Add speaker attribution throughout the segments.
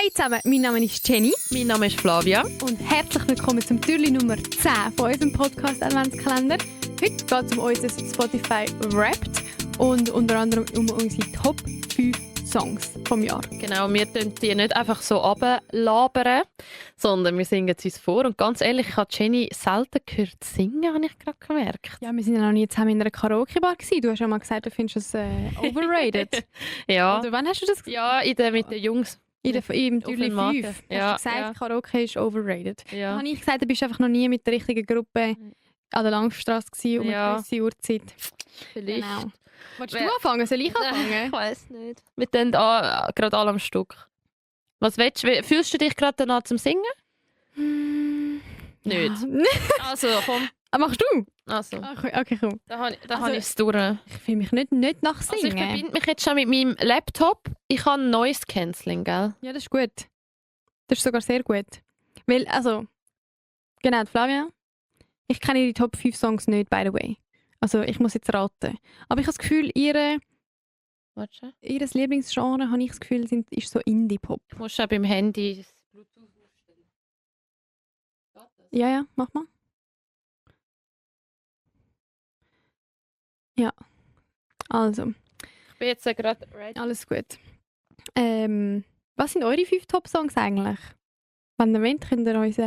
Speaker 1: Hey zusammen, mein Name ist Jenny.
Speaker 2: Mein Name ist Flavia.
Speaker 1: Und herzlich willkommen zum Türli Nummer 10 von unserem Podcast Adventskalender. Heute geht es um unser Spotify Wrapped und unter anderem um unsere Top 5 Songs vom Jahr.
Speaker 2: Genau, wir tun die nicht einfach so runterlabern, sondern wir singen es uns vor. Und ganz ehrlich, ich habe Jenny selten gehört singen, habe ich gerade gemerkt.
Speaker 1: Ja, wir sind ja noch nie zusammen in einer Karaoke-Bar gewesen. Du hast ja mal gesagt, du findest es overrated.
Speaker 2: Ja.
Speaker 1: Oder wann hast du das gesagt?
Speaker 2: Ja, mit den Jungs.
Speaker 1: Im Türli 5
Speaker 2: Marken.
Speaker 1: hast
Speaker 2: Ja,
Speaker 1: du gesagt, Karaoke ist overrated.
Speaker 2: Ja.
Speaker 1: Dann habe ich gesagt, du bist einfach noch nie mit der richtigen Gruppe an der Langstrasse gewesen, um eine gewisse Uhrzeit.
Speaker 2: Vielleicht.
Speaker 1: Genau. Willst du anfangen? Soll ich anfangen?
Speaker 2: Ich weiß nicht. Wir tun gerade alle am Stück. Was willst du? Fühlst du dich gerade danach zum Singen? Nicht. Also, komm.
Speaker 1: Machst du?
Speaker 2: Also,
Speaker 1: Okay, komm.
Speaker 2: da habe
Speaker 1: Also,
Speaker 2: ich es durch.
Speaker 1: Ich fühle mich nicht nach
Speaker 2: Also ich
Speaker 1: Singen.
Speaker 2: verbinde mich jetzt schon mit meinem Laptop. Ich habe Noise Cancelling, gell?
Speaker 1: Ja, das ist gut. Das ist sogar sehr gut. Weil, also, genau, Flavia, ich kenne die Top 5 Songs nicht, by the way. Also, ich muss jetzt raten. Aber ich habe das Gefühl, ihr Lieblingsgenre, habe ich das Gefühl, ist so Indie-Pop.
Speaker 2: Du musst auch beim Handy das Bluetooth aufstellen.
Speaker 1: Ja, mach mal. Ja. Also,
Speaker 2: Ich bin jetzt gerade ready.
Speaker 1: alles gut. Was sind eure 5 Top-Songs eigentlich? Wenn ihr wollt, könnt ihr uns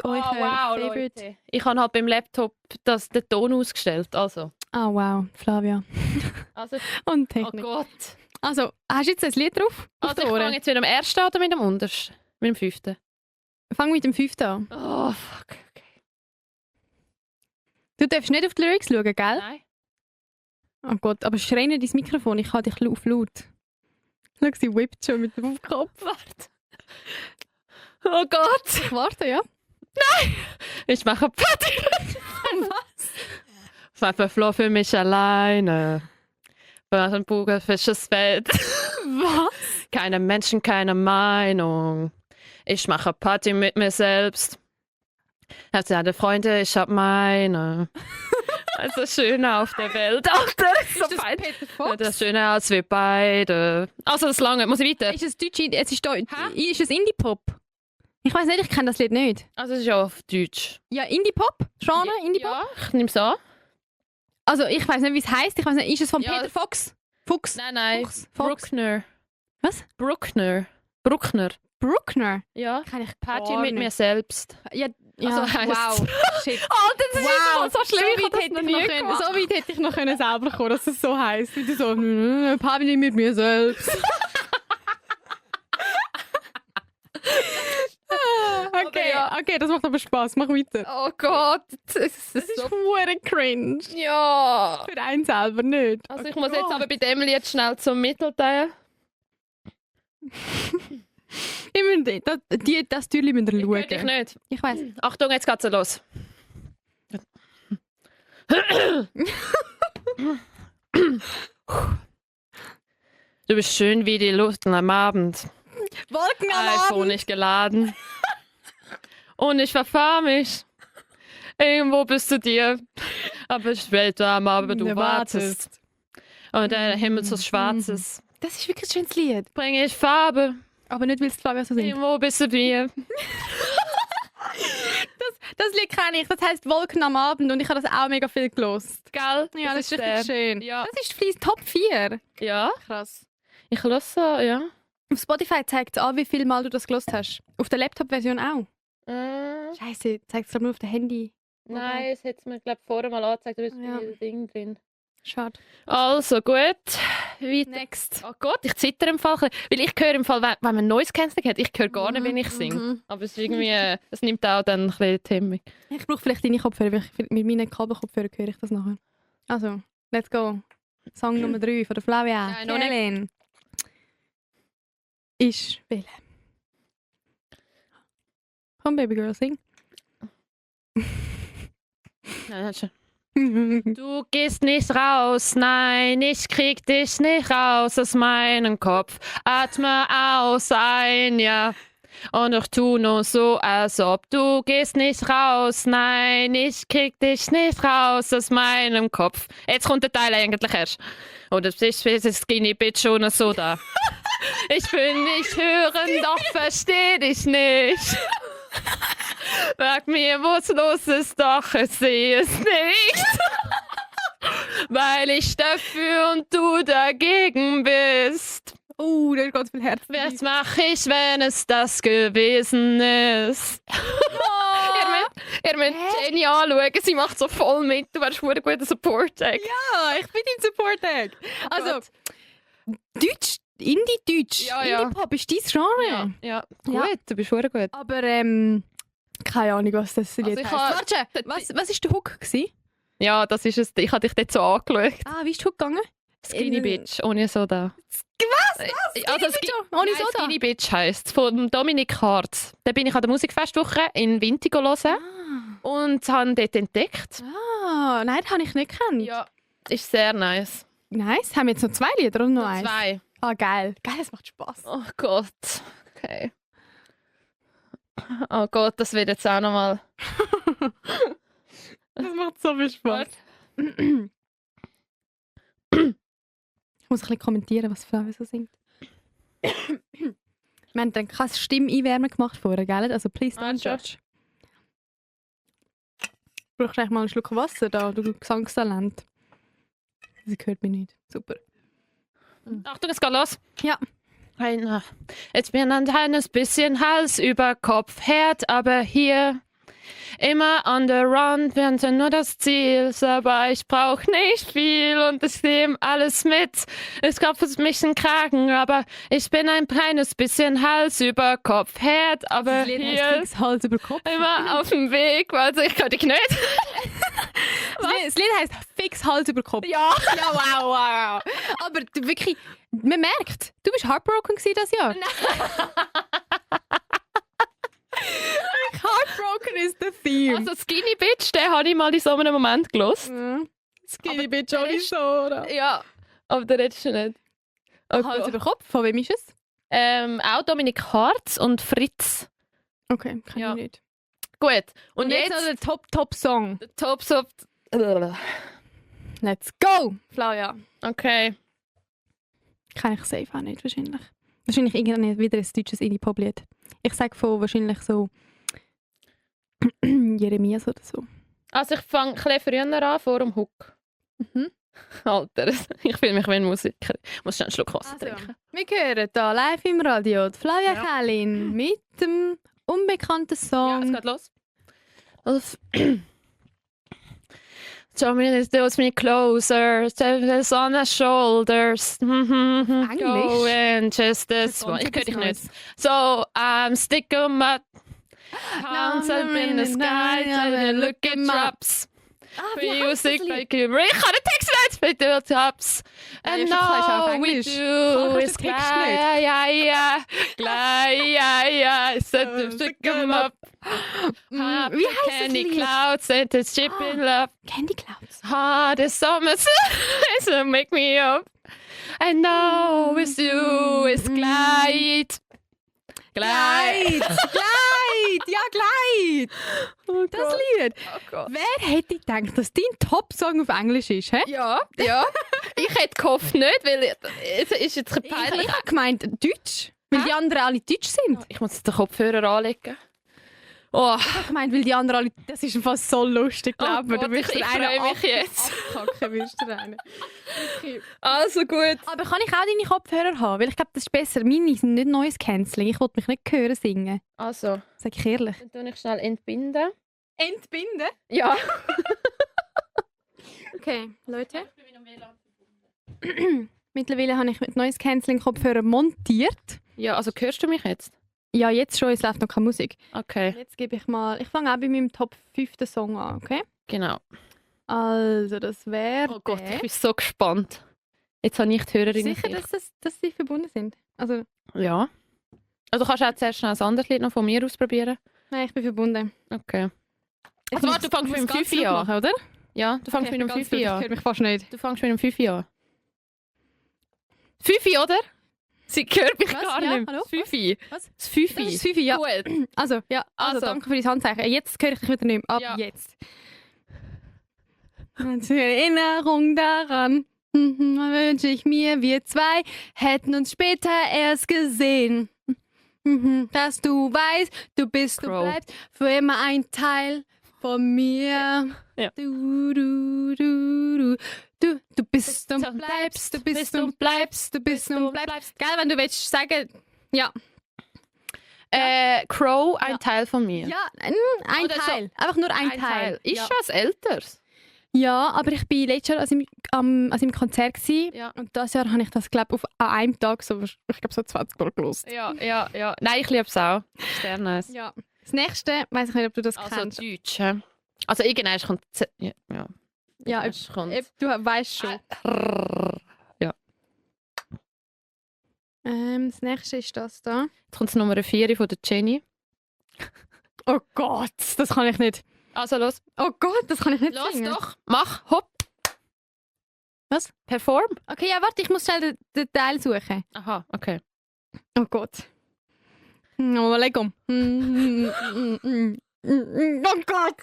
Speaker 1: eure Favorite...
Speaker 2: Leute. Ich habe halt beim Laptop den Ton ausgestellt. Also.
Speaker 1: Ah, wow, Flavia.
Speaker 2: Also
Speaker 1: Und
Speaker 2: oh
Speaker 1: Technik.
Speaker 2: Gott.
Speaker 1: Also, hast du jetzt ein Lied drauf? Auf
Speaker 2: Also
Speaker 1: den
Speaker 2: ich
Speaker 1: Ohren?
Speaker 2: fange jetzt mit dem ersten oder mit dem untersten? Mit dem fünften?
Speaker 1: Fang mit dem 5. an.
Speaker 2: Oh, fuck. Okay.
Speaker 1: Du darfst nicht auf die Lyrics schauen, gell?
Speaker 2: Nein.
Speaker 1: Oh Gott, aber schrei nicht ins Mikrofon, ich habe dich auf laut. Schau, sie whippt schon mit dem Kopf.
Speaker 2: Warte. Oh Gott.
Speaker 1: Ich warte, ja?
Speaker 2: Ich mache Party.
Speaker 1: Was?
Speaker 2: Pfefferfloh für mich alleine. War ein bugelfisches Feld.
Speaker 1: Was?
Speaker 2: Keine Menschen, keine Meinung. Ich mache Party mit mir selbst. Hast ja alle Freunde, ich hab meine. Also schöner auf der Welt. Ach, das ist so
Speaker 1: Ist das
Speaker 2: fein.
Speaker 1: Peter Fox?
Speaker 2: Das schöner als wir beide. Also das lange, muss ich weiter?
Speaker 1: Ist es Deutsch? Es ist ist es Indie-Pop? Ich weiß nicht, ich kenne das Lied nicht.
Speaker 2: Also es ist ja auf Deutsch.
Speaker 1: Ja, Indie-Pop? Genre? Indie-Pop?
Speaker 2: Ja, ich nehme es an.
Speaker 1: Also, ich weiß nicht, wie es heisst. Ich weiß nicht, ist es von
Speaker 2: Ja.
Speaker 1: Peter Fox? Fuchs?
Speaker 2: Nein.
Speaker 1: Fox?
Speaker 2: Bruckner.
Speaker 1: Was?
Speaker 2: Bruckner.
Speaker 1: Bruckner?
Speaker 2: Ja.
Speaker 1: Kann ich
Speaker 2: Party
Speaker 1: gar
Speaker 2: mit
Speaker 1: nicht.
Speaker 2: mir selbst.
Speaker 1: Ja,
Speaker 2: Also heisst's.
Speaker 1: wow. Shit.
Speaker 2: Oh, das ist
Speaker 1: Wow,
Speaker 2: so schlimm. Ich habe das noch nie
Speaker 1: so
Speaker 2: gemacht.
Speaker 1: weit hätte ich noch selber kommen, dass es so heisst. Wie du so, Party mit mir selbst. Okay, das macht aber Spass. Mach weiter.
Speaker 2: Oh Gott. Das
Speaker 1: Das ist verdammt cringe.
Speaker 2: Ja.
Speaker 1: Für einen selber nicht.
Speaker 2: Also
Speaker 1: Oh
Speaker 2: ich muss jetzt
Speaker 1: Gott.
Speaker 2: aber bei dem Lied schnell zum Mittelteil.
Speaker 1: Das Türchen müsst ihr
Speaker 2: Hört dich
Speaker 1: schauen.
Speaker 2: nicht.
Speaker 1: Ich weiss.
Speaker 2: Achtung, jetzt geht's los. Du bist schön wie die Luft am Abend.
Speaker 1: Wolken am
Speaker 2: iPhone
Speaker 1: Abend.
Speaker 2: nicht geladen. Und ich verfahr mich. Irgendwo bist du dir. Aber später am Abend du wartest. Und der Himmel so schwarz ist.
Speaker 1: Das ist wirklich ein schönes Lied.
Speaker 2: Bringe ich Farbe.
Speaker 1: Aber nicht, weil es Flavia so singt.
Speaker 2: Irgendwo bist du mir.
Speaker 1: Das Lied kenne ich. Das heisst Wolken am Abend und ich habe das auch mega viel gelost.
Speaker 2: Gell?
Speaker 1: Ja, das ist richtig schön.
Speaker 2: Ja.
Speaker 1: Das ist fließt Top 4.
Speaker 2: Ja.
Speaker 1: Krass.
Speaker 2: Ich höre ja.
Speaker 1: Auf Spotify zeigt es an, wie viel Mal du das gelost hast. Auf der Laptop-Version auch. Scheiße, zeigt es nur auf dem Handy.
Speaker 2: Nein, es hat mir glaube vorher mal angezeigt, da ist
Speaker 1: Ja.
Speaker 2: ein Ding drin.
Speaker 1: Schade.
Speaker 2: Also gut. Weiter.
Speaker 1: Next.
Speaker 2: Oh Gott, ich zitter im Fall. Weil ich höre im Fall, wenn man ein neues Canceling hat, ich höre gar nicht, wenn ich singe.
Speaker 1: Mhm.
Speaker 2: Aber es ist irgendwie, es nimmt auch dann ein bisschen die Hemmung.
Speaker 1: Ich brauche vielleicht deine Kopfhörer, weil mit meinen Kabelkopfhörern höre ich das nachher. Also, let's go. Song Nummer 3 von der Flavia.
Speaker 2: Nein, noch nicht.
Speaker 1: Helen. Ich will. Komm, Baby Girl, sing.
Speaker 2: Ja, das ist schon. Du gehst nicht raus, nein, ich krieg dich nicht raus aus meinem Kopf. Atme aus, ein, ja. Und ich tu nur so, als ob du gehst nicht raus, nein, ich krieg dich nicht raus aus meinem Kopf. Jetzt kommt der Teil eigentlich erst. Oder das ist Skinny Bitch ohne Soda. Ich will nicht hören, doch versteh dich nicht. Sag mir, wo's los ist, doch ich sehe es nicht. Weil ich dafür und du dagegen bist.
Speaker 1: Da ist ganz viel Herz.
Speaker 2: Was mache ich, wenn es das gewesen ist? Ihr müsst Jenny anschauen, sie macht so voll mit. Du wärst ein guter Support-Tag.
Speaker 1: Ja, ich bin im Support-Tag. Also, Deutsch, Indie-Deutsch.
Speaker 2: Ja, ja.
Speaker 1: Indie-Pop ist dein Genre.
Speaker 2: Ja,
Speaker 1: Ja.
Speaker 2: gut, du bist verdammt gut.
Speaker 1: Aber, keine Ahnung, was das Lied
Speaker 2: ich
Speaker 1: heisst.
Speaker 2: ha-
Speaker 1: Warte, was war der Hook gewesen?
Speaker 2: Ja, das ist es. Ich habe dich dort so angeschaut.
Speaker 1: Wie ist der Hook gegangen?
Speaker 2: Skinny Bitch, ohne Soda.
Speaker 1: Was?
Speaker 2: Also,
Speaker 1: Ohne
Speaker 2: Nein,
Speaker 1: Soda?
Speaker 2: Skinny Bitch heisst von Dominik Harz. Da bin ich an der Musikfestwoche in Wintigo hören und habe dort entdeckt.
Speaker 1: Nein, das habe ich nicht gekannt.
Speaker 2: Ja, ist sehr nice.
Speaker 1: Nice. Haben wir jetzt noch 2 Lieder oder noch
Speaker 2: Noch
Speaker 1: eins?
Speaker 2: 2.
Speaker 1: Geil. Geil, das macht Spass.
Speaker 2: Oh Gott. Okay. Oh Gott, das wird jetzt auch nochmal.
Speaker 1: Das macht so viel Spaß. Ich muss ein bisschen kommentieren, was Flavia so singt. Wir haben dann keine Stimmeinwärme gemacht vorher, gell? Also please don't
Speaker 2: schon.
Speaker 1: judge. Brauchst du eigentlich mal einen Schluck Wasser da, du Gesangstalent. Sie hört mich nicht. Super.
Speaker 2: Achtung, es geht los.
Speaker 1: Ja.
Speaker 2: Jetzt bin ein kleines bisschen Hals über Kopf, Herd, aber hier immer on the run, während nur das Ziel, aber ich brauch nicht viel und ich nehme alles mit. Es gab für mich einen Kragen, aber ich bin ein kleines bisschen Hals über Kopf, Herd, aber
Speaker 1: Das Lied heisst
Speaker 2: hier
Speaker 1: fix Hals über Kopf.
Speaker 2: immer auf dem Weg, also ich kann dich nicht.
Speaker 1: Das Lied heisst fix Hals über Kopf.
Speaker 2: Ja.
Speaker 1: Ja, wow. Aber du, wirklich, man merkt, du bist heartbroken gewesen das Jahr. Heartbroken is the theme.
Speaker 2: Also Skinny Bitch, den habe ich mal in so einem Moment gelost.
Speaker 1: Skinny Bitch ohne Soda.
Speaker 2: Ja, aber der redest du nicht. Oh
Speaker 1: Hals
Speaker 2: Gott.
Speaker 1: über Kopf, von wem ist es?
Speaker 2: Auch Dominik Harz und Fritz.
Speaker 1: Okay, kann
Speaker 2: Ja.
Speaker 1: ich nicht.
Speaker 2: Gut.
Speaker 1: Und jetzt noch der Top-Song.
Speaker 2: der Tops of...
Speaker 1: Let's go! Flavia.
Speaker 2: Okay.
Speaker 1: Kann ich safe auch nicht, wahrscheinlich. Wahrscheinlich irgendwie wieder ein deutsches Indie-Pop-Lied. Ich sage von wahrscheinlich so Jeremias oder so.
Speaker 2: Also ich fange ein bisschen früher an, vor dem Hook.
Speaker 1: Mhm.
Speaker 2: Alter, ich fühle mich wie ein Musiker. Ich muss schnell einen Schluck Wasser
Speaker 1: Also,
Speaker 2: trinken.
Speaker 1: wir hören hier live im Radio die Flavia
Speaker 2: Ja.
Speaker 1: Kählin mit dem unbekannten
Speaker 2: Ja,
Speaker 1: Song.
Speaker 2: es geht los. Also, Show me me closer, it's on the shoulders. Go and just this one. Ich höre dich nicht. So, stick 'em up. Hands up in the sky, and look at drops. Music like ich kann den Text nicht, but the tops. And
Speaker 1: Ja, kannst du auf
Speaker 2: all we
Speaker 1: Englisch.
Speaker 2: do
Speaker 1: Kannst
Speaker 2: is
Speaker 1: du den Text
Speaker 2: cry, yeah. Set them, stick 'em up.
Speaker 1: Wie heisst das
Speaker 2: Candy
Speaker 1: Lied?
Speaker 2: clouds and the chip in love.
Speaker 1: Candy Clouds.
Speaker 2: The summer so make me up. I know it's you, it's Glide.
Speaker 1: Gleit! Ja, Gleit! Das Lied.
Speaker 2: Oh Gott.
Speaker 1: Wer hätte gedacht, dass dein Top-Song auf Englisch ist? Hä?
Speaker 2: Ja. Ich hätte gehofft nicht, weil es ist jetzt ein
Speaker 1: Ich
Speaker 2: peinlich.
Speaker 1: habe gemeint Deutsch, weil die anderen alle Deutsch sind.
Speaker 2: Ich muss jetzt den Kopfhörer anlegen. Oh,
Speaker 1: Ich habe gemeint, weil die anderen alle... Das ist fast so lustig, glaube ich.
Speaker 2: Gott, ich freue mich jetzt.
Speaker 1: Abkacken willst du dir einen.
Speaker 2: Also gut.
Speaker 1: Aber kann ich auch deine Kopfhörer haben? Weil ich glaube, das ist besser. Meine sind nicht neues Canceling. Ich wollte mich nicht hören singen.
Speaker 2: Also,
Speaker 1: Sag ich ehrlich.
Speaker 2: dann tue ich schnell entbinden.
Speaker 1: Entbinden?
Speaker 2: Ja.
Speaker 1: Okay, Leute. Mittlerweile habe ich mit neues Canceling-Kopfhörer montiert.
Speaker 2: Ja, also hörst du mich jetzt?
Speaker 1: Ja, jetzt schon, es läuft noch keine Musik.
Speaker 2: Okay,
Speaker 1: Jetzt gebe ich mal... Ich fange auch bei meinem Top 5. Song an, okay?
Speaker 2: genau.
Speaker 1: Also, das wäre...
Speaker 2: Oh Gott, ich bin so gespannt. Jetzt habe ich die Hörerin.
Speaker 1: Sicher, dass sie verbunden sind? Also,
Speaker 2: Ja. Also kannst du auch zuerst schnell ein anderes Lied noch von mir ausprobieren?
Speaker 1: nein, ich bin verbunden.
Speaker 2: Okay.
Speaker 1: Jetzt
Speaker 2: Also warte, du fängst mit dem 5 an.
Speaker 1: machen, oder?
Speaker 2: Ja, du fängst mit dem 5
Speaker 1: Ich
Speaker 2: an.
Speaker 1: höre mich fast nicht.
Speaker 2: Du fängst mit dem 5 an. 5, oder? Sie hört mich
Speaker 1: Was?
Speaker 2: gar
Speaker 1: Ja,
Speaker 2: nicht.
Speaker 1: hallo?
Speaker 2: Das 5.
Speaker 1: Was?
Speaker 2: Das 5.
Speaker 1: Das ist 5, ja.
Speaker 2: Gut.
Speaker 1: Also, ja. Also,
Speaker 2: Also.
Speaker 1: danke für dein Handzeichen. Jetzt höre ich dich wieder nicht mehr. Ab
Speaker 2: Ja.
Speaker 1: jetzt. Und zur Erinnerung daran. Wünsche ich mir, wir zwei hätten uns später erst gesehen. Dass du weißt, du bist, du
Speaker 2: Crow.
Speaker 1: bleibst für immer ein Teil von mir.
Speaker 2: Ja.
Speaker 1: Du bist und bleibst, du bist und bleibst, du bist und bleibst. Geil, wenn du willst sagen, ja.
Speaker 2: Crow, ein
Speaker 1: Ja.
Speaker 2: Teil von mir.
Speaker 1: Ja, ein
Speaker 2: Oder so.
Speaker 1: Teil. Einfach nur ein Teil.
Speaker 2: Ist
Speaker 1: ja.
Speaker 2: schon was Älteres.
Speaker 1: Ja, aber ich war letztes Jahr an seinem Konzert gewesen,
Speaker 2: Ja.
Speaker 1: und dieses Jahr habe ich das, glaube an einem Tag so, ich glaube, so 20 Mal gelost.
Speaker 2: Ja. Nein, ich liebe es auch. Sehr nice.
Speaker 1: Ja. Das nächste, weiß ich nicht, ob du das
Speaker 2: Also
Speaker 1: kennst.
Speaker 2: Deutsch. Hä? Also irgendwann kommt... Ja.
Speaker 1: Ja,
Speaker 2: Irgendwann kommt...
Speaker 1: du weißt schon.
Speaker 2: Ja.
Speaker 1: Das nächste ist das da.
Speaker 2: Jetzt kommt Nummer 4 von der Jenny.
Speaker 1: Oh Gott, das kann ich nicht.
Speaker 2: Also los.
Speaker 1: Oh Gott, das kann ich nicht
Speaker 2: Los
Speaker 1: singen.
Speaker 2: doch. Mach. Hopp.
Speaker 1: Was?
Speaker 2: Perform.
Speaker 1: Okay, ja, warte, ich muss schnell den Teil suchen.
Speaker 2: Aha, okay.
Speaker 1: Oh Gott. Oh, lecker. Oh Gott.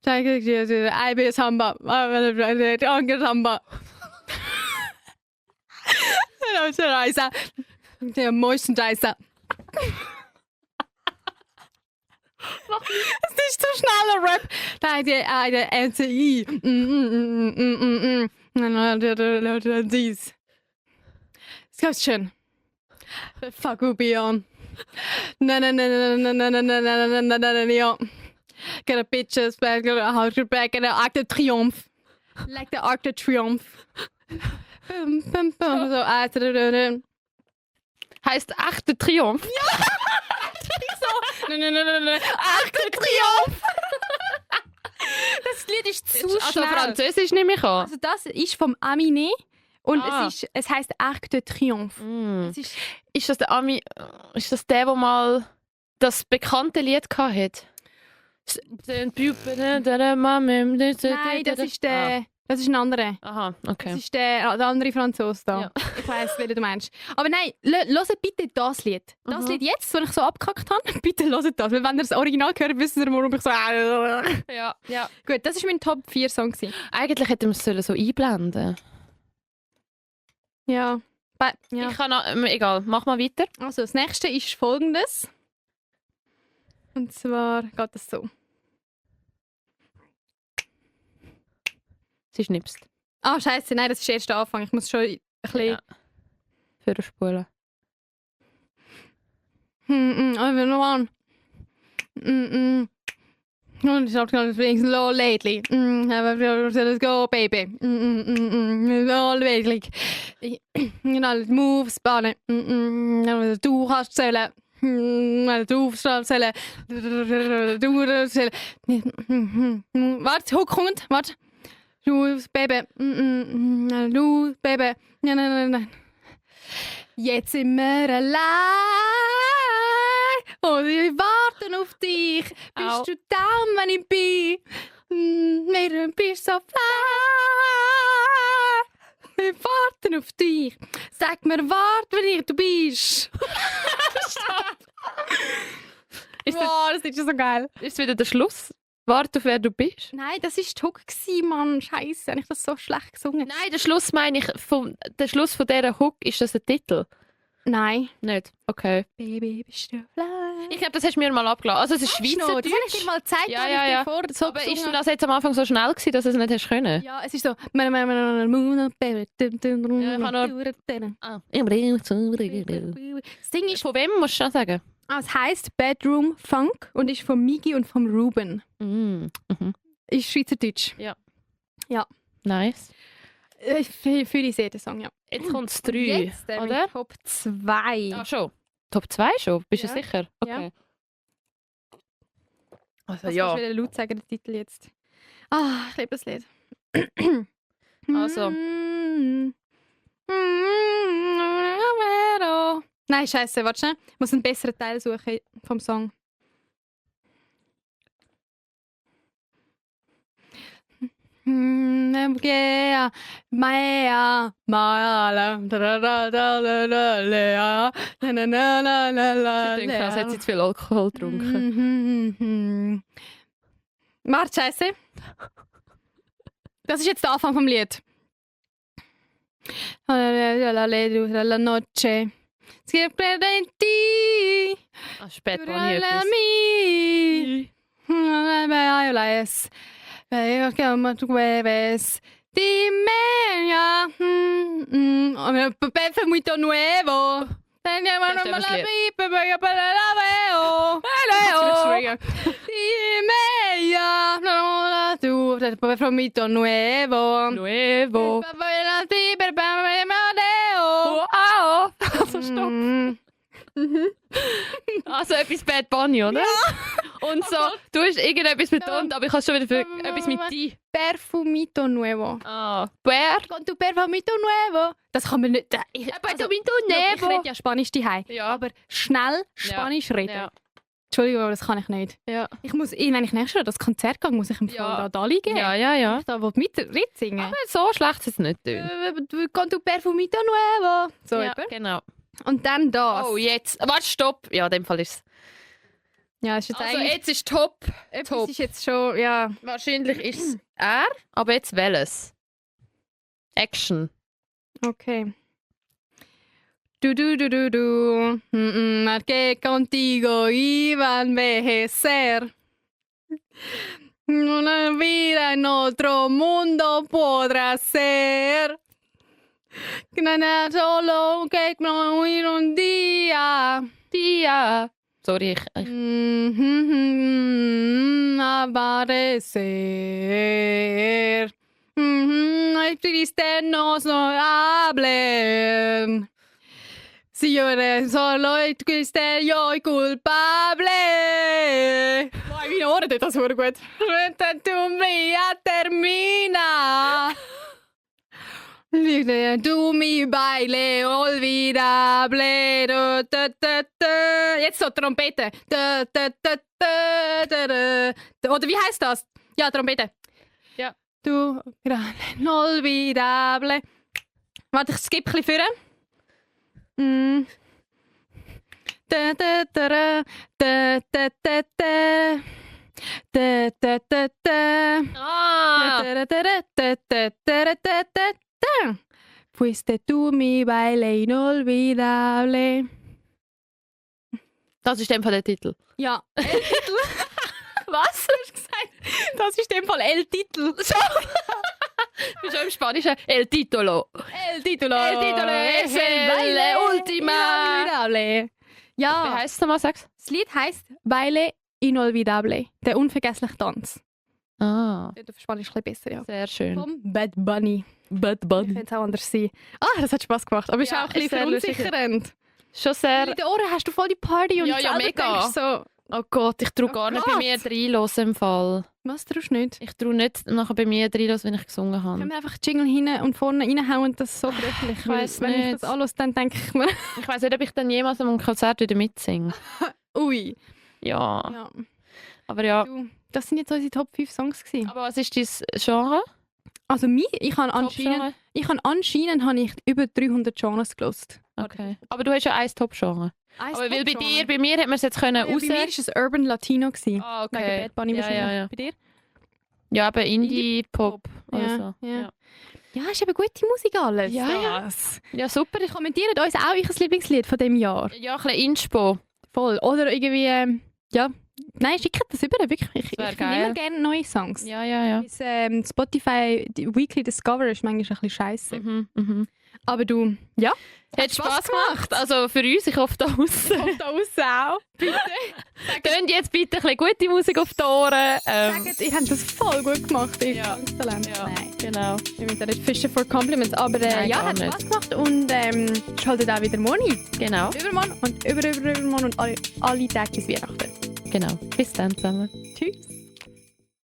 Speaker 1: Ei Samba. Anke Samba. Der Mäuschenscheißer. Das ist zu schneller Rap. Da der NCI. Dies. Das ganz schön. Fuck Rubion. Ja. Get a bitches back, get a house back, get a Arc de Triomphe. Like the Arc de Triomphe. So,
Speaker 2: Heißt echter Triumph.
Speaker 1: Arc de Triomphe! Das Lied ist zu
Speaker 2: Also
Speaker 1: schnell.
Speaker 2: Französisch nehme ich an.
Speaker 1: Also das ist vom Aminé und es heisst Arc de Triomphe.
Speaker 2: Mm.
Speaker 1: Es ist,
Speaker 2: Ist das der Ami... Ist das der mal das bekannte Lied hatte?
Speaker 1: nein, das ist der... Das ist ein anderer.
Speaker 2: Aha,
Speaker 1: Das
Speaker 2: okay.
Speaker 1: ist der andere Franzose da.
Speaker 2: Ja.
Speaker 1: Ich weiss, welchen du meinst. Aber nein, hört bitte das Lied. Das Lied jetzt, das ich so abgekackt habe, bitte hört das. Weil wenn ihr das Original hört, wissen ihr, warum ich so...
Speaker 2: Ja.
Speaker 1: Gut, das war mein Top 4 Song gewesen.
Speaker 2: Eigentlich hätten wir es so einblenden.
Speaker 1: Ja. Ja.
Speaker 2: Ich kann noch, egal, mach mal weiter.
Speaker 1: Also, das nächste ist folgendes. Und zwar geht das so.
Speaker 2: Sie schnipst.
Speaker 1: Ah, scheiße, nein, das ist erst der Anfang. Ich muss schon ein bisschen...
Speaker 2: Ja. Für eine Spule.
Speaker 1: Over the one. Und ich hab gerade things low lately. Let's go, baby. All lately. Alle Moves bauen. Du kannst zählen. Du zählen. Du zählen. Warte, Hook kommt. Warte. Du, Baby. Du, Baby. Nein. Jetzt sind wir allein und wir warten auf dich.
Speaker 2: Au.
Speaker 1: Bist du down, wenn ich bin? Du bist so fly. Wir warten auf dich. Sag mir, wenn du bist. Wow, das ist schon so geil.
Speaker 2: Ist wieder der Schluss? Warte auf wer du bist?
Speaker 1: Nein, das war die Hook, Mann. Scheiße, habe ich das so schlecht gesungen?
Speaker 2: Nein, der Schluss meine ich, der Schluss von dieser Hook, ist das ein Titel?
Speaker 1: Nein.
Speaker 2: Nicht? Okay.
Speaker 1: Baby, bist du fly?
Speaker 2: Ich glaube, das hast du mir mal abgelassen. Also es ist
Speaker 1: Das habe ich
Speaker 2: Schweizerdeutsch.
Speaker 1: dir mal gezeigt,
Speaker 2: Ja,
Speaker 1: als
Speaker 2: ja,
Speaker 1: ich
Speaker 2: ja.
Speaker 1: dir vor so
Speaker 2: Aber ist
Speaker 1: gesungen
Speaker 2: denn das jetzt am Anfang so schnell gewesen, dass du es nicht hast können?
Speaker 1: Ja, es ist so. Ja,
Speaker 2: ich habe
Speaker 1: Das Ding ist,
Speaker 2: Von wem musst du schon sagen?
Speaker 1: es heisst Bedroom Funk und ist von Migi und vom Ruben.
Speaker 2: Mhm.
Speaker 1: Ist Schweizerdeutsch.
Speaker 2: Nice.
Speaker 1: Ich fühle sehr den Song, ja.
Speaker 2: Jetzt kommt es 3,
Speaker 1: Jetzt
Speaker 2: oder?
Speaker 1: Top 2.
Speaker 2: Ah, schon. Top 2 schon? Bist
Speaker 1: Ja.
Speaker 2: du sicher?
Speaker 1: Ja.
Speaker 2: Okay. Also
Speaker 1: Was
Speaker 2: ja.
Speaker 1: willst du laut sagen, den Titel jetzt? Ah, ich liebe das Lied.
Speaker 2: Also.
Speaker 1: Nein, scheiße, warte schnell. Ich muss einen besseren Teil suchen vom Song. Yeah, Maya, Maya,
Speaker 2: Ich denke, er hat jetzt viel Alkohol getrunken.
Speaker 1: Warte, scheiße. Das ist jetzt der Anfang vom Lied. La noche. Siempre en ti.
Speaker 2: Spät
Speaker 1: La
Speaker 2: war ich etwas.
Speaker 1: Violas. Como tu ves. Dime ya. Perfecto muito nuevo. Teníamos
Speaker 2: Stimmt,
Speaker 1: la
Speaker 2: das Lied.
Speaker 1: pipa, pero la veo. Dime ya. No, tu perfecto muito nuevo.
Speaker 2: Nuevo.
Speaker 1: Oh,
Speaker 2: Also stopp. Also etwas Bad Bunny, oder? Ja. Und so, du hast irgendetwas betont, aber ich habe schon wieder für etwas mit «die».
Speaker 1: Perfumito nuevo.
Speaker 2: Ah. Per?
Speaker 1: Con tu perfumito nuevo. Das kann man nicht.
Speaker 2: Perfumito
Speaker 1: Ich rede ja Spanisch daheim.
Speaker 2: Ja.
Speaker 1: Aber schnell Spanisch reden.
Speaker 2: Ja.
Speaker 1: Entschuldigung, aber das kann ich nicht.
Speaker 2: Ja.
Speaker 1: Ich muss, wenn ich nächstes Jahr das Konzert gehe, muss ich ihm
Speaker 2: Ja.
Speaker 1: voll Dali geben.
Speaker 2: Ja.
Speaker 1: Ich da mitsingen.
Speaker 2: Aber so schlecht ist es nicht. Tun.
Speaker 1: Con tu perfumito nuevo. So
Speaker 2: Ja,
Speaker 1: etwa.
Speaker 2: genau.
Speaker 1: Und dann das.
Speaker 2: Oh, jetzt. Warte, stopp. Ja, in dem Fall ist es.
Speaker 1: Ja, ist jetzt
Speaker 2: Also
Speaker 1: eigentlich...
Speaker 2: jetzt ist top.
Speaker 1: Etwas ist jetzt schon, ja...
Speaker 2: Wahrscheinlich ist es er, aber jetzt welches? Action.
Speaker 1: Okay. Du. Que contigo iba a envejecer. Una vida en otro mundo podrá ser. Solo que no ir un día.
Speaker 2: Dia. Sorry, ich
Speaker 1: Aparecer. Ay, triste no hablen. Si yo eres solo y triste, yo culpable. Boah, meine Ohren tut das super gut. Tu mi termina. Tu mi baile olvidable. Jetzt so Trompete. Oder wie heißt das? Ja, Trompete.
Speaker 2: Ja.
Speaker 1: Tu gran olvidable. Warte, ich skippe ein bisschen vor.
Speaker 2: Ah!
Speaker 1: Fuiste tú mi baile inolvidable.
Speaker 2: Das ist in dem Fall der Titel.
Speaker 1: Ja.
Speaker 2: Was?
Speaker 1: Das ist in dem Fall El Titel.
Speaker 2: Du bist schon im Spanischen. El Titolo.
Speaker 1: El Titulo.
Speaker 2: El Titolo es el baile ultima.
Speaker 1: Inolvidable.
Speaker 2: Wie
Speaker 1: Ja,
Speaker 2: heisst es nochmal, sag's?
Speaker 1: das Lied heisst Baile Inolvidable. Der unvergessliche Tanz.
Speaker 2: Ah,
Speaker 1: Das auf Spanisch ein bisschen besser, ja.
Speaker 2: sehr schön.
Speaker 1: Vom Bad Bunny.
Speaker 2: Bad
Speaker 1: Ich
Speaker 2: Bunny.
Speaker 1: könnte es auch anders sein. Ah, das hat Spass gemacht. Aber es ist
Speaker 2: Ja,
Speaker 1: auch ein bisschen
Speaker 2: ist sehr lustig.
Speaker 1: verunsichernd.
Speaker 2: Schon sehr...
Speaker 1: In den Ohren hast du voll die Party und
Speaker 2: Ja, ja,
Speaker 1: selber
Speaker 2: mega.
Speaker 1: denkst so,
Speaker 2: Oh Gott, ich traue
Speaker 1: Oh
Speaker 2: gar nicht bei
Speaker 1: Gott.
Speaker 2: mir reinhören im Fall.
Speaker 1: was traust du nicht?
Speaker 2: Ich traue nicht nachher bei mir reinhören, wenn ich gesungen habe.
Speaker 1: Können wir einfach Jingle hin und vorne reinhauen und das so gründlich?
Speaker 2: Ich weiss
Speaker 1: Wenn ich
Speaker 2: nicht.
Speaker 1: das alles dann denke ich mir,
Speaker 2: Ich weiss nicht, ob ich dann jemals am Konzert wieder mitsinge.
Speaker 1: ui.
Speaker 2: Ja,
Speaker 1: Ja.
Speaker 2: aber ja.
Speaker 1: Du, das sind jetzt unsere Top 5 Songs gewesen.
Speaker 2: Aber was ist dein Genre?
Speaker 1: Also ich habe anscheinend habe ich über 300 Genres gelost.
Speaker 2: Okay. Aber du hast ja ein Top-Genre. Aber weil bei mir hätte man es jetzt können
Speaker 1: Bei mir war es Urban Latino. Gewesen.
Speaker 2: Ah,
Speaker 1: Wegen
Speaker 2: okay.
Speaker 1: Bad Bunny
Speaker 2: Ja,
Speaker 1: wahrscheinlich.
Speaker 2: ja, ja.
Speaker 1: Bei dir?
Speaker 2: Ja, aber Indie-Pop oder
Speaker 1: Ja,
Speaker 2: so.
Speaker 1: ja. Ja, ist eben gute Musik alles.
Speaker 2: Ja, ja.
Speaker 1: Das.
Speaker 2: Ja, super.
Speaker 1: Kommentiert uns auch euer Lieblingslied von diesem Jahr.
Speaker 2: Ja, ein bisschen Inspo.
Speaker 1: Voll. Oder irgendwie, ja. Nein, schickt das über. Wirklich. Ich
Speaker 2: wär
Speaker 1: finde
Speaker 2: geil.
Speaker 1: immer gerne neue Songs.
Speaker 2: Ja, ja, ja.
Speaker 1: Das, Spotify die Weekly Discover ist manchmal ein bisschen scheiße.
Speaker 2: Mhm.
Speaker 1: Aber du, ja.
Speaker 2: Hat Spass gemacht. Also für uns, ich hoffe da außen.
Speaker 1: Kommt da raus auch. Bitte.
Speaker 2: Tönt jetzt bitte ein bisschen gute Musik auf die Ohren.
Speaker 1: Sagt, ihr habt das voll gut gemacht. Ihr
Speaker 2: Ja.
Speaker 1: Talent.
Speaker 2: Ja,
Speaker 1: Nein.
Speaker 2: genau.
Speaker 1: Wir müssen nicht fischen for Compliments. Aber
Speaker 2: Nein,
Speaker 1: ja,
Speaker 2: gar
Speaker 1: hat
Speaker 2: nicht.
Speaker 1: Spass gemacht. Und schaltet auch wieder morgen ein.
Speaker 2: Genau,
Speaker 1: Übermorgen und übermorgen und alle Tage bis Weihnachten.
Speaker 2: genau. Bis dann zusammen.
Speaker 1: Tschüss.